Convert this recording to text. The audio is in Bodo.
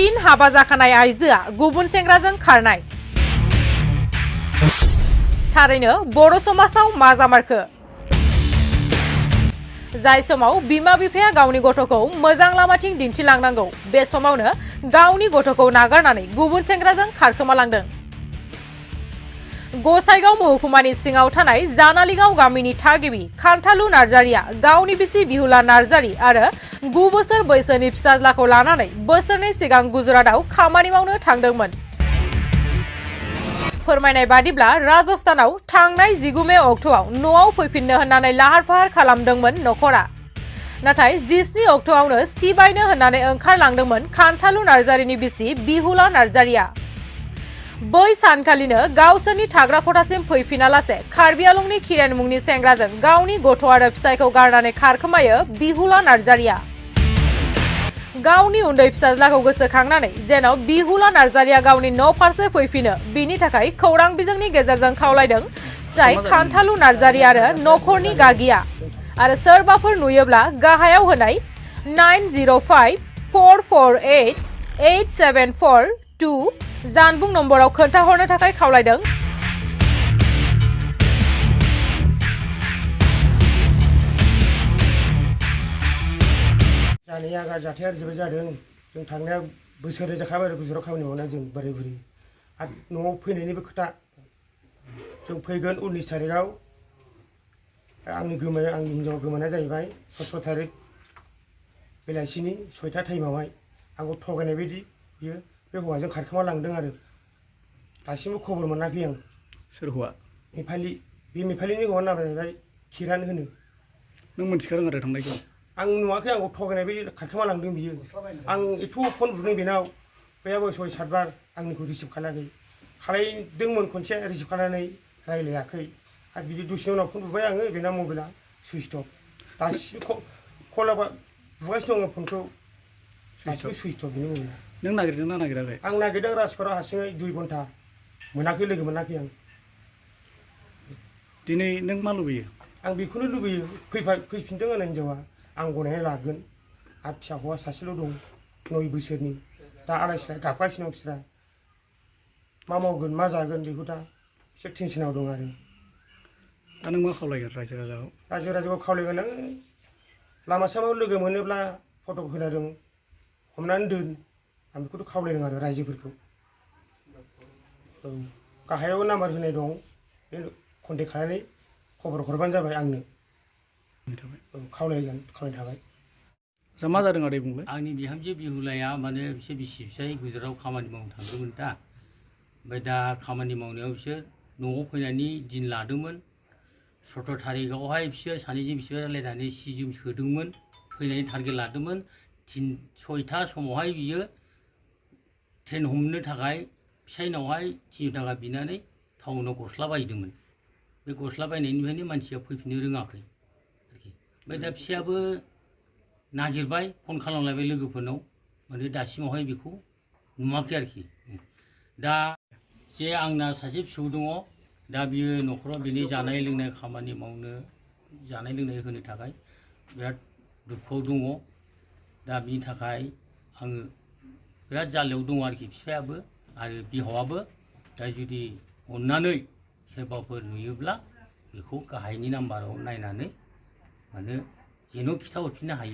फिन हाबा जाखानाय आइजोआ गुबुन सेंग्राजों खारनाय। थारैनो बर' समाजाव मा जामारखो? जाय समाव बिमा बिफाया गावनि गथ'खौ मोजां लामाथिं दिन्थिलांनांगौ बे समावनो गावनि गथ'खौ नागारनानै गुबुन सेंग्राजों खारखोमालांदों। गसाइगाव महकुमानि सिङाव थानाय जानालिगाव गामिनि थागिबि खान्थालु नार्जारिया गावनि बिसि बिहुला नार्जारि आरो 9 बोसोर बैसोनि फिसाज्लाखौ लानानै बोसोरनै सिगां गुजरातआव खामानि मावनो थांदोंमोन। फोरमायनाय बादिब्ला राजस्थानाव थांनाय 19 मे अक्ट'आव न'आव फैफिननो होननानै लाहार फाहार खालामदोंमोन नखरा। नाथाय 27 अक्ट'आवनो सिबायनो होननानै ओंखारलांदोंमोन खान्थालु नार्जारिनि बिसि बिहुला नार्जारिया। बै सानखालिनो गावसोरनि थाग्रा खथासिम फैफिनालासे कार्बि आलंनि खिरेन मुंनि सेंग्राजों गावनि गथ' आरो फिसायखौ गारनानै खारखोमायो बिहुला नार्जारिया। गावनि उन्दै फिसाज्लाखौ गोसोखांनानै जेन' बिहुला नार्जारिया गावनि न' फारसे फैफिनो बिनि थाखाय खौरां बिजोंनि गेजेरजों खावलायदों फिसाय खान्थालु नार्जारि आरो नखरनि गागिया। आरो सोरबाफोर नुयोब्ला गाहायाव होनाय 9054488742 जानबुं नम्बराव खोन्थाहरनो थाखाय खावलायदों। जानाया जाथाया जोबोद जादों। जों थांनाया बोसोरनै जाखाबाय आरो गुजरातआव खामानि मावनानै जों बोराय बुरि आरो न'आव फैनायनिबो खोथा। जों फैगोन 19 थारिखआव आंनि हिन्जाव गोमानाया जाहैबाय 17 थारिख बेलासिनि 6टा टाइमावहाय आंखौ थगायनाय बायदि बियो बे हौवाजों खारखोमा लांदों आरो दासिमबो खबर मोनाखै आं। सोर हौवा? नेपालि। बे नेपालिनि हौवानि नामा जाहैबाय किरान होनो। नों मिथिखादों आरो थांनायखौ? आं नुवाखै, आंखौ थगायनाय बायदि खारखोमा लांदों बियो। आं एथ' फन बुदों बेनाव, बेयाबो 6-7 बार आंनिखौ रिसिभ खालायाखै। खालायदोंमोन खनसे, रिसिभ खालामनानै रायलायाखै। आरो बिदि दसेनि उनाव फन बुबाय आङो, बेना मबाइला सुइच अफ। दासिमबो कल बुगासिनो दङ फनखौ, दासिमबो सुइच अफ बिनि मबाइला। नों नागिरदों ना नागिराखै? आं नागिरदों राजक'टआव हारसिङै 2 घन्टा मोनाखै, लोगो मोनाखै आं। दिनै नों मा लुबैयो? आं बेखौनो लुबैयो, फैफिनदों आंनि हिन्जावा, आं गनायनानै लागोन। आरो फिसा हौवा सासेल' दं 9 बोसोरनि। दा आलाय-सिलाय गाबगासिनो दं बिस्रा। मा मावगोन मा जागोन बेखौ दा एसे टेनसनाव दं आरो। दा नों मा खावलायगोन रायजो राजाखौ? रायजो राजाखौ खावलायगोन आं, लामा सामायाव लोगो मोनोब्ला फट' होनादों हमनानै दोन, आं बेखौथ' खावलायदों आरो रायजोफोरखौ। औ, गाहायाव नाम्बार होनाय दं, बे कन्टेक्ट खालामनानै खबर हरबानो जाबाय आंनो। औ, खावलायनाय थाबाय। आच्छा, मा जादों आदै बुंलाय? आंनि बिहामजो बिहुलाया माने बिसोर बिसि फिसाय गुजरातआव खामानि मावनो थांदोंमोन दा। ओमफ्राय दा खामानि मावनायाव बिसोर न'आव फैनायनि दिन लादोंमोन। 17 थारिखआवहाय बिसोर सानैजों रायलायनानै सि जोम सोदोंमोन, फैनायनि टारगेट लादोंमोन। 6टा समावहाय बियो ट्रेन हमनो थाखाय फिसायनावहाय 3 थाखा बिनानै टाउनाव गस्ला बायदोंमोन। बे गस्ला बायनायनिफ्रायनो मानसिया फैफिननो रोङाखै आरोखि। ओमफ्राय दा फिसायाबो नागिरबाय, फन खालामलायबाय लोगोफोरनाव, माने दासिमावहाय बेखौ नुवाखै आरोखि। दा जे आंना सासे फिसौ दङ, दा बियो न'खराव बिनि जानाय लोंनाय खामानि मावनो, जानाय लोंनाय होनो थाखाय बिराद दुखुआव दङ। दा बिनि थाखाय आङो बिराद जाल्लायाव दङ आरोखि बिफायाबो आरो बिहावाबो। दा जुदि अननानै सोरबाफोर नुयोब्ला बेखौ गाहायनि नाम्बाराव नायनानै माने जेन' खिथाहरफिननो हायो।